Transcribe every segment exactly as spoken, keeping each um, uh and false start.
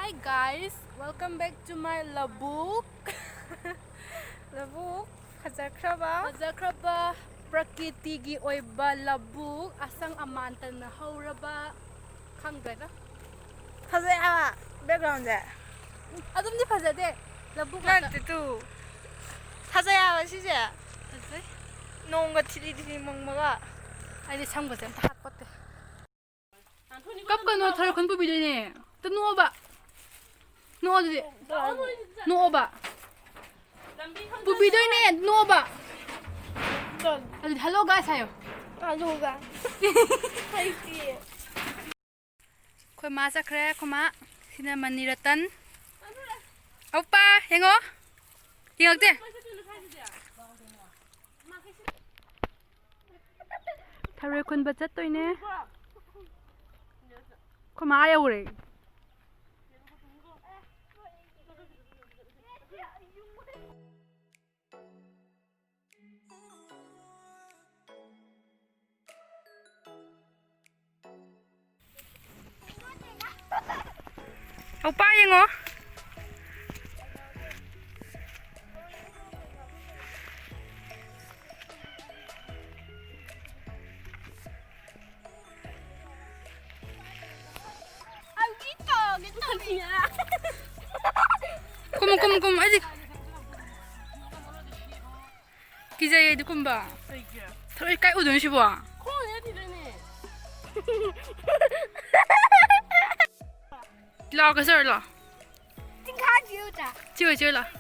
Hi guys, welcome back to my ꯂꯧꯕꯨꯛ꯫ ꯂꯧꯕꯨꯛ ꯐꯖꯈ꯭ꯔꯕ꯫ ꯐꯖꯈ꯭ꯔꯕ ꯄ꯭ꯔꯀꯤꯇꯤꯒꯤ ꯑꯣꯏꯕ ꯂꯧꯕꯨꯛ, ꯑꯁꯪ ꯑꯃꯥꯟꯇꯅ ꯍꯧꯔꯕ꯫ ꯈꯪꯗ꯭ꯔꯦꯗ꯫ ꯐꯖꯩ ꯍꯥꯏꯕ background ꯁꯦ꯫ ꯑꯗꯨꯝꯗꯤ ꯐꯖꯗꯦ꯫ ꯂꯧꯕꯨꯛ ꯉꯥꯛꯇ꯫ ꯅꯠꯇꯦ ꯇꯨ꯫ ꯐꯖꯩ ꯍꯥꯏꯕ ꯁꯤꯁꯦ꯫ ꯐꯖꯩ꯫ ꯅꯣꯡꯒ ꯊꯤꯂꯤ ꯊꯤꯂꯤ ꯃꯪꯕꯒ꯫ ꯑꯩꯗꯤ ꯁꯝꯒꯁꯦ ꯑꯝꯇ ꯍꯥꯠꯄꯣꯠꯇꯦ꯫ ꯀꯞꯀꯅꯣ, ꯊꯔꯣꯏ ꯈꯨꯟ ꯄꯨꯕꯤꯗꯣꯏꯅꯦ꯫ ꯑꯝꯇ ꯅꯣꯛꯑꯣꯕ꯫ ꯅꯣꯛꯑꯣ ꯑꯗꯨꯗꯤ꯫ ꯅꯣꯛꯑꯣꯕ꯫ ꯄꯨꯕꯤꯗꯣꯏꯅꯦ, ꯅꯣꯛꯑꯣꯕ꯫ ꯑꯗꯨꯗꯤ hello guys ꯍꯥꯏꯌꯣ꯫ ꯑꯗꯨꯒ꯫ ꯍꯩꯇꯤꯌꯦ꯫ ꯑꯩꯈꯣꯏ ꯃꯥ ꯆꯠꯈ꯭ꯔꯦ, ꯑꯩꯈꯣꯏ ꯃꯥ꯫ ꯁꯤꯅ ꯃꯅꯤ ꯔꯇꯟ꯫ ꯑꯣꯄꯥ, ꯌꯦꯡꯉꯣ꯫ ꯌꯦꯡꯉꯛꯇꯦ꯫ ꯊꯔꯣꯏ ꯈꯨꯟꯕ ꯆꯠꯇꯣꯏꯅꯦ꯫ ꯑꯩꯈꯣꯏ ꯃꯥ ꯌꯧꯔꯦ꯫ ꯑꯣꯄꯥ ꯌꯦꯡꯉꯣ꯫ ꯀꯨꯝꯃꯨ, ꯀꯨꯝꯃꯨ, ꯀꯨꯝꯃꯨ꯫ ꯑꯩꯗꯤ ꯀꯤꯖꯩꯌꯦ ꯑꯗꯨꯒꯨꯝꯕ꯫ ꯀꯩꯒꯤ? ꯊꯔꯣꯏ ꯀꯥꯏ ꯎꯗꯣꯏꯅꯣ ꯁꯤꯕꯣ? ꯈꯣꯡꯅ ꯊꯤꯗꯣꯏꯅꯦ꯫ ꯂꯥꯛꯑꯣ, ꯀꯩꯁꯨ ꯇꯧꯔꯣꯏ, ꯂꯥꯛꯑꯣ꯫ ꯆꯤꯡꯈꯥ ꯊꯤꯔꯨ ꯆꯥ꯫ ꯆꯤꯛꯑꯣꯏ, ꯆꯤꯛꯑꯣꯏ, ꯂꯥꯛꯑꯣ꯫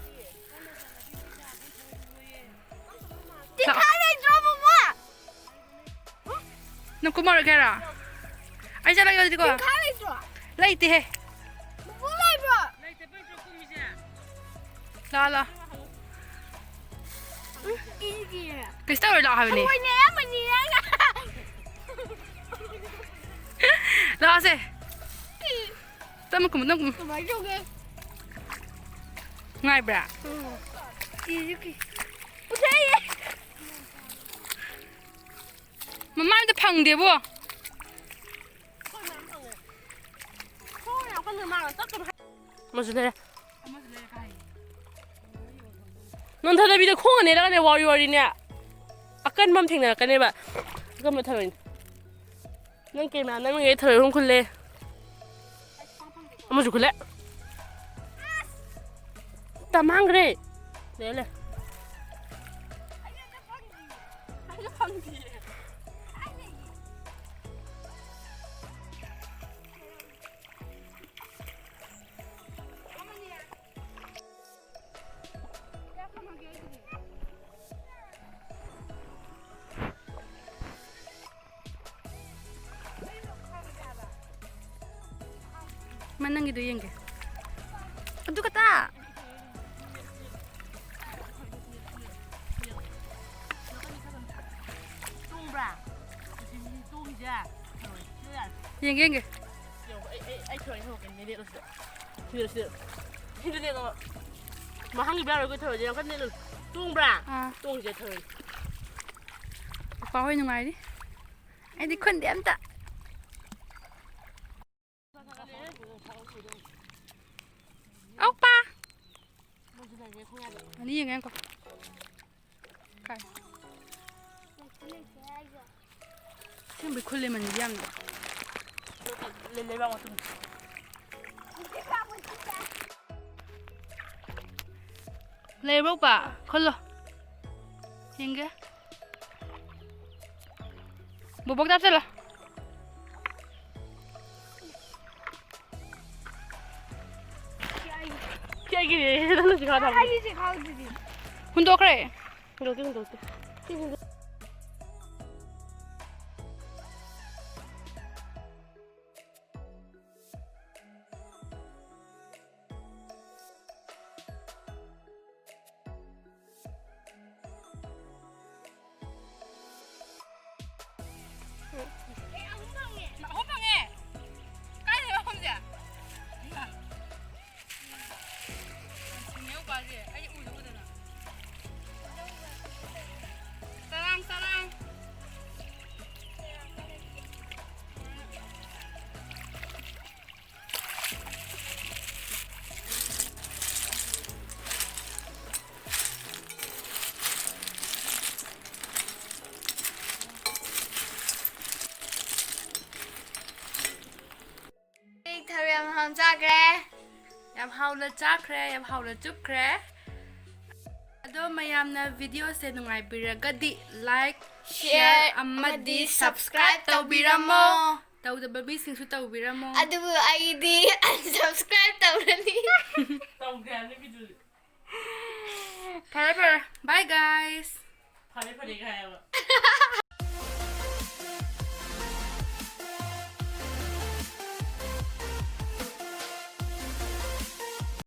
ꯆꯤꯡꯈꯥ ꯂꯩꯇ꯭ꯔꯣ, ꯕꯨꯕꯣꯛ? ꯅꯪ ꯀꯨꯝꯃꯔꯣꯏꯒꯦ ꯍꯥꯏꯔꯣ? ꯑꯩ ꯆꯠꯂꯒꯦ ꯑꯗꯨꯗꯤꯀꯣ꯫ ꯆꯤꯡꯈꯥ ꯂꯩꯇ꯭ꯔꯣ? ꯂꯩꯇꯦꯍꯦ꯫ ꯕꯨꯕꯣꯛ ꯂꯩꯕ꯭ꯔꯣ? ꯂꯥꯛꯑꯣ, ꯂꯥꯛꯑꯣ꯫ ꯎꯝ, ꯀꯤꯁꯨ ꯀꯤꯔꯦ꯫ ꯀꯩꯁꯨ ꯇꯧꯔꯣꯏ, ꯂꯥꯛꯑꯣ ꯍꯥꯏꯕꯅꯦ꯫ ꯍꯪꯉꯣꯏꯅꯦ ꯑꯌꯥꯝꯕꯅꯤ ꯍꯥꯏꯔꯒ꯫ ꯂꯥꯛꯑꯣꯁꯦ꯫ ꯀꯤ꯫ ꯇꯞꯅ ꯀꯨꯝꯃꯨ, ꯇꯞꯅ ꯀꯨꯝꯃꯨ꯫ ꯀꯃꯥꯏꯅ ꯇꯧꯒꯦ? ꯅꯨꯡꯉꯥꯏꯕ꯭ꯔꯥ? ꯎꯝ꯫ ꯀꯤꯁꯨ ꯀꯤ꯫ ꯎꯊꯩꯌꯦ꯫ ꯃꯃꯥꯏ ꯑꯝꯇ ꯐꯪꯗꯦꯕꯣ꯫ ꯈꯣꯡ ꯌꯥꯝ ꯀꯟꯅ ꯃꯥꯡꯉ ꯆꯠꯀꯅꯨ ꯍꯥꯏ-, ꯑꯃꯁꯨ ꯂꯩꯔꯦ꯫ ꯅꯣꯟꯊꯗꯕꯤꯗ ꯈꯣꯡꯒ ꯅꯦꯠꯂꯒꯅꯦ, ꯋꯥꯔꯤ ꯋꯥꯔꯤꯅꯦ꯫ ꯑꯀꯟꯕ ꯑꯃ ꯊꯦꯡꯅꯔꯛꯀꯅꯦꯕ꯫ ꯑꯀꯟꯕ ꯊꯔꯣꯏꯅꯦ꯫ ꯅꯪ ꯀꯦꯃꯦꯔꯥ ꯅꯝꯃꯤꯉꯩ ꯊꯔꯣꯏ ꯑꯍꯨꯝ ꯈꯨꯜꯂꯦ꯫ ꯑꯃꯁꯨ ꯈꯨꯜꯂꯦ꯫ ꯇ ꯃꯥꯡꯈ꯭ꯔꯦ꯫ ꯂꯩꯔꯦ, ꯂꯩꯔꯦ꯫ ꯃꯥ ꯅꯪꯒꯤꯗꯣ ꯌꯦꯡꯒꯦ꯫ ꯑꯗꯨ ꯈꯛꯇ? ꯇꯣꯡꯕ꯭ꯔꯥ? ꯇꯣꯡꯉꯤꯁꯦ? ꯌꯦꯡꯒꯦ, ꯌꯦꯡꯒꯦ꯫ ꯌꯦꯡꯉꯣ, ꯑꯩ, ꯑꯩ, ꯑꯩ ꯊꯔꯣꯏ ꯍꯧꯔꯛꯀꯅꯤ, ꯅꯦꯠꯂꯣ ꯁꯤꯗ꯫ ꯁꯤꯗ, ꯁꯤꯗ꯫ ꯁꯤꯗ ꯅꯦꯠꯂꯣ꯫ ꯃꯍꯥꯛꯀꯤ ꯕꯦꯔꯥ ꯑꯣꯏꯔꯒ ꯊꯔꯣꯏꯁꯦ ꯌꯥꯝ ꯀꯟꯅ ꯅꯦꯠꯂꯨ꯫ ꯇꯣꯡꯕ꯭ꯔꯥ? ꯑꯥ꯫ ꯇꯣꯡꯉꯤꯁꯦ ꯊꯔꯣꯏ꯫ ꯄꯄꯥ ꯍꯣꯏ ꯅꯨꯡꯉꯥꯏꯔꯤ꯫ ꯑꯩꯗꯤ ꯈꯨꯟꯗꯦ ꯑꯝꯇ꯫ ꯑꯣꯛꯄ! ꯑꯅꯤ ꯌꯦꯡꯉꯦ ꯉꯥꯏꯈꯣ꯫ ꯀꯥꯏ? ꯑꯁꯦꯡꯕꯩ ꯈꯨ ꯂꯦꯃꯟꯒꯤ ꯌꯥꯝꯅ꯫ ꯂꯩ-, ꯂꯩꯕꯥꯛ ꯃꯇꯨꯝ꯫ ꯂꯩꯕ꯭ꯔꯣ, ꯄꯥ? ꯈꯨꯜꯂꯣ꯫ ꯌꯦꯡꯒꯦ꯫ ꯕꯣꯕꯣꯛ ꯆꯥꯁꯤꯜꯂꯣ꯫ ꯁꯤ ꯑꯩꯒꯤꯅꯦ, ꯅꯪꯅ ꯆꯤꯡꯈꯥ ꯊꯝꯕ꯫ ꯑꯩꯒꯤ ꯆꯤꯡꯈꯥꯎꯗꯨꯗꯤ꯫ ꯍꯨꯟꯗꯣꯛꯈ꯭ꯔꯦ꯫ ꯍꯨꯟꯗꯣꯛꯇꯦ, ꯍꯨꯟꯗꯣꯛꯇꯦ꯫ ꯁꯤ ꯍꯨꯟꯗꯣꯛ- ꯑꯦ, ꯑꯍꯨꯝ ꯐꯪꯉꯦ꯫ ꯑꯍꯨꯝ ꯐꯪꯉꯦ? ꯀꯥꯏꯗꯩꯅꯣ ꯑꯍꯨꯝꯁꯦ? ꯏꯃꯥ꯫ ꯅꯦꯎꯄꯥꯁꯦ ꯑꯩ ꯎꯗ ꯎꯗꯅ꯫ ꯆꯥꯈ꯭ꯔꯦ꯫ ꯌꯥꯝ ꯍꯥꯎꯅ ꯆꯥꯈ꯭ꯔꯦ, ꯌꯥꯝ ꯍꯥꯎꯅ ꯆꯨꯞꯈ꯭ꯔꯦ꯫ ꯑꯗꯣ ꯃꯌꯥꯝꯅ videoꯁꯦ ꯅꯨꯡꯉꯥꯏꯕꯤꯔꯒꯗꯤ like, Share share ꯑꯃꯗꯤ ꯑꯃꯗꯤ subscribe subscribe ꯇꯧꯕꯤꯔꯝꯃꯣ꯫ ꯇꯧꯕꯤꯔꯝꯃꯣ꯫ ꯇꯧꯗꯕ ꯃꯤꯁꯤꯡꯁꯨ ꯇꯧꯕꯤꯔꯝꯃꯣ꯫ ꯑꯗꯨꯕꯨ ꯑꯩꯗꯤ unsubscribe ꯇꯧꯔꯅꯤ꯫ ꯇꯧꯗꯦ ꯍꯥꯏꯕꯅꯤ ꯕꯤꯗꯨꯗꯤ꯫ ꯐꯔꯦ ꯐꯔꯦ, bye guys꯫ ꯐꯔꯦ ꯐꯔꯦ ꯀꯥꯏ ꯍꯥꯏꯕ꯫